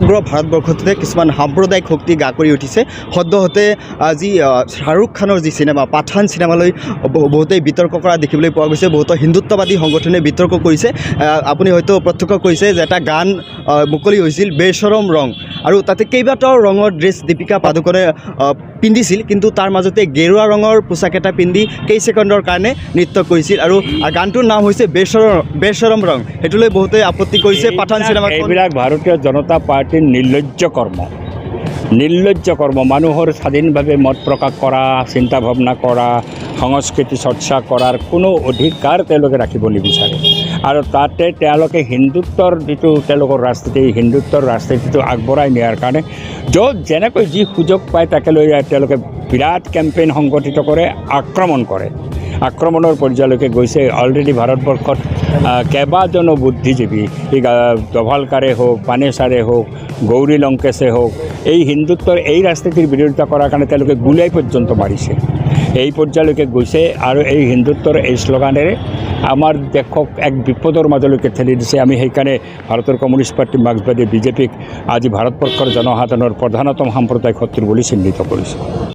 সমগ্ৰ ভাৰতবৰ্ষতে কিছুমান সাম্প্ৰদায়িক শক্তি গা কৰি উঠিছে। সদ্যহতে যি শ্বাহৰুখ খানৰ যি চিনেমা পাঠান চিনেমালৈ বহুতেই বিতৰ্ক কৰা দেখিবলৈ পোৱা গৈছে। বহুতো হিন্দুত্ববাদী সংগঠনে বিতৰ্ক কৰিছে। আপুনি হয়তো প্ৰত্যক্ষ কৰিছে যে এটা গান মুকলি হৈছিল বেচৰম ৰং আৰু তাতে কেইবাটাও ৰঙৰ ড্ৰেছ দীপিকা পাডুকনে পিন্ধিছিল, কিন্তু তাৰ মাজতে গেৰুৱা ৰঙৰ পোচাক এটা পিন্ধি কেই ছেকেণ্ডৰ কাৰণে নৃত্য কৰিছিল আৰু গানটোৰ নাম হৈছে বেচৰম ৰং। সেইটো লৈ বহুতে আপত্তি কৰিছে পাঠান চিনেমাখন। এইবিলাক ভাৰতীয় জনতা পাৰ্টীৰ নিৰ্লজ্জ কৰ্ম, নিৰ্লজ্জ কৰ্ম। মানুহৰ স্বাধীনভাৱে মত প্ৰকাশ কৰা, চিন্তা ভাৱনা কৰা, সংস্কৃতি চৰ্চা কৰাৰ কোনো অধিকাৰ তেওঁলোকে ৰাখিব নিবিচাৰে। আৰু তাতে তেওঁলোকে হিন্দুত্বৰ যিটো তেওঁলোকৰ ৰাজনীতি, এই হিন্দুত্বৰ ৰাজনীতিটো আগবঢ়াই নিয়াৰ কাৰণে য'ত যেনেকৈ যি সুযোগ পায় তাকে লৈ তেওঁলোকে বিৰাট কেম্পেইন সংগঠিত কৰে, আক্ৰমণ কৰে, আক্ৰমণৰ পৰ্যায়লৈকে গৈছে। অলৰেডি ভাৰতবৰ্ষত কেইবাজনো বুদ্ধিজীৱী, এই দভালকাৰে হওক, পানেচাৰে হওক, গৌৰী লংকেশে হওক, এই হিন্দুত্বৰ এই ৰাজনীতিৰ বিৰোধিতা কৰাৰ কাৰণে তেওঁলোকে গুলীয়াই পৰ্যন্ত মাৰিছে। এই পৰ্যায়লৈকে গৈছে আৰু এই হিন্দুত্বৰ এই শ্লোগানেৰে আমাৰ দেশক এক বিপদৰ মাজলৈকে ঠেলি দিছে। আমি সেইকাৰণে ভাৰতৰ কমিউনিষ্ট পাৰ্টী মাৰ্ক্সবাদী বিজেপিক আজি ভাৰতবৰ্ষৰ জনসাধাৰণৰ প্ৰধানতম সাম্প্ৰদায়িক শত্ৰু বুলি চিহ্নিত কৰিছোঁ।